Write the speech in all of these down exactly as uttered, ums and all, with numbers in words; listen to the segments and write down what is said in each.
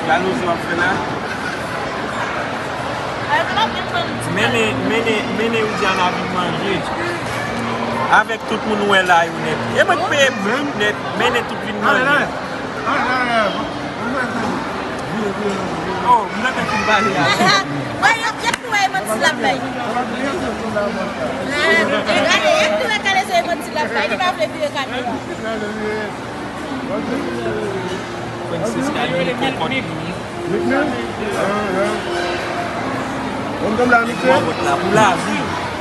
Gade sa w ap fè la. Mennen, mennen, mennen Widiana vin manje. Avèk tout moun ou wè la yo nèt. E mwen k peye nèt, mennen tout vin manje. Oh, m nan fin pale a. Mwen, yo, yo tou wè e manti l ap bay. Gade, yo tou wè Kalezo e manti l ap bay. Li pa vle vire kamera. Francisca li kokòt li. Bòbòt la pou lavi.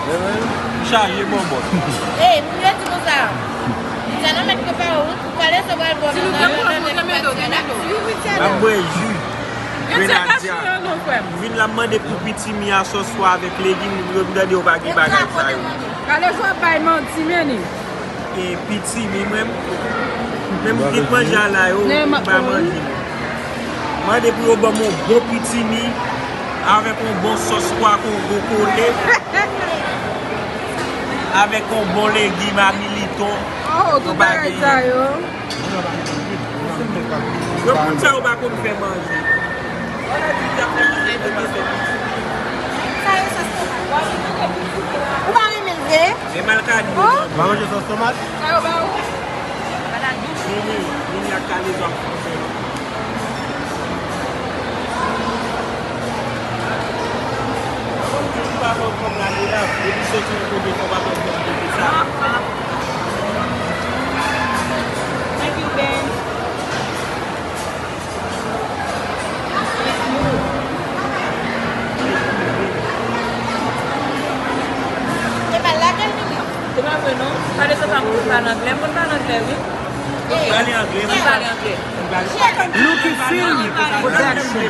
Li chaje bòbòt. Ey, moun yo di konsa. Sa nan mèt prepare wout pou Kalezo pral bò nan nan nan nan. M ap bwè ji. Grenadya. M vin la m mande pou pitimi a sòs pwa avèk legim, m tande yo pa gen bagay sa yo. Kalezo ap bay manti, men li. E pitimi, mwen, menm m gen manje a la yo, m pa manje. Mande pou yo ban m yon bon pitimi, avèk yon bon sòs pwa kongo kole, avèk yon bon legim a militon. Oh, tout bagay sa yo. Yo konn sa yo pa konn fè manje. Sa yo sòs tomat. Ou pa renmen l vre? E malkadi. Ou pa manje sòs tomat? Sa yo ba ou? Vini, vini ak Kalezo ap fè. Ou pa fè kòb la, depi soti yon kote, fò pa fè kòb kote sa. Thank you, Ben. Se pa vre non. Pale sa pa moun pale anglè. Moun pale anglè, wi. Pale anglè, wi. Pale anglè. Lucky Film Production.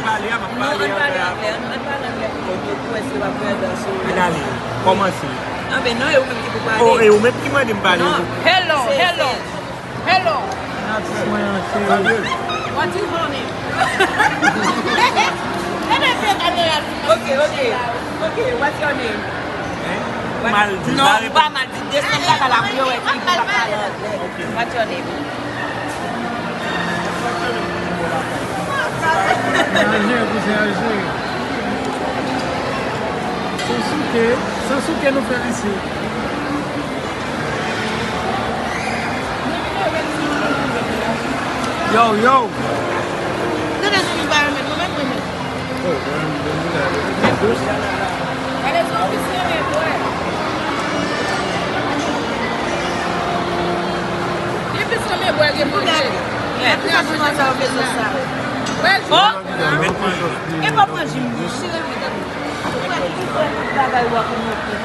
Non, ann pale anglè. Ann pale anglè pou yo, pou wè si yo ap fè dans ou. Ann ale. Kòmanse. Anben non, e ou menm ki pou pale. Oh, e ou menm ki mande m pale. Non. Hello, hello. Hello. Atis mwen an, cheri. What is your name? Gade vye kamera. Okay, okay. Okay, what's your name? Hein? Maldi. Non, ou pa mal di. Desann gata la pou yo wè ki pou ka pale anglè. What's your name? Anje, kouzen Anje. San souke, san souke nou fè l isi. Yo, yo. Tande, Jimmy pa renmen, mwen menm renmen. Oh, mwen, mwen, mwen, mwen. Gade, se yon pis renmen bwè. Li pis renmen bwè ke manje. Gade, gade, gade, gade, gade. Wè, Jimmy. E pa pran Jimmy, chire men gade. Ou wè ki fè tout bagay ou ap montre.